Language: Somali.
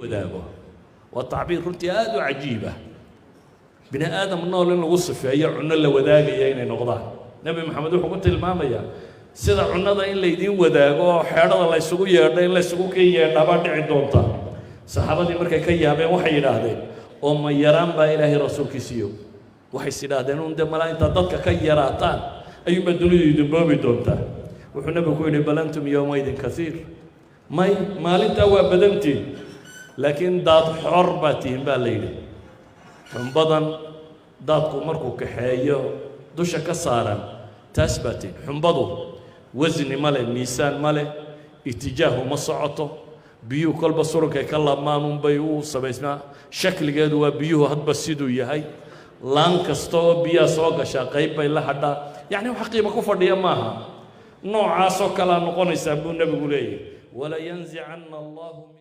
Wadaago waa tacbiir runtii aada u cajiib ah. Bini aadam nool in lagu sifeeyo cunno la wadaagaya inay noqdaan, Nebi Maxamed wuxuu ku tilmaamayaa sida cunnada in laydiin wadaago oo xeedhada la ysugu yeedho, in laysugu kii yeedhabaa dhici doonta. Saxaabadii markay ka yaabeen waxay yidhaahdeen: "Oo ma yaraan baa, Ilaahay rasuulkiisiiyo?" Waxays yidhaahdeen un dee malaa intaad dadka ka yaraataan ayuunbaa dunidu idin boobi doontaa. Wuxuu nebigu ku yidhi: "بل أنتم يومئذ كثير." May, maalintaa waa badantiin, laakiin daad xor baa tihin baa la yidhi. Xumbadan daadku markuu kaxeeyo dusha ka saaran, taas baa tihin. Xumbadu wasni ma leh, miisaan ma leh, itijaahu ma socoto. Biyuhu kolba surunkay ka laabmaan unbay u samaysmaa. Shakligeedu waa biyuhu hadba siduu yahay. Laan kasta oo biyaha soo gashaa qayb bay la hadhaa. Yacni wax qiimo ku fadhiya maaha. Noocaasoo kalea noqonaysaa buu nebigu leeyahy. ولينزعن الله من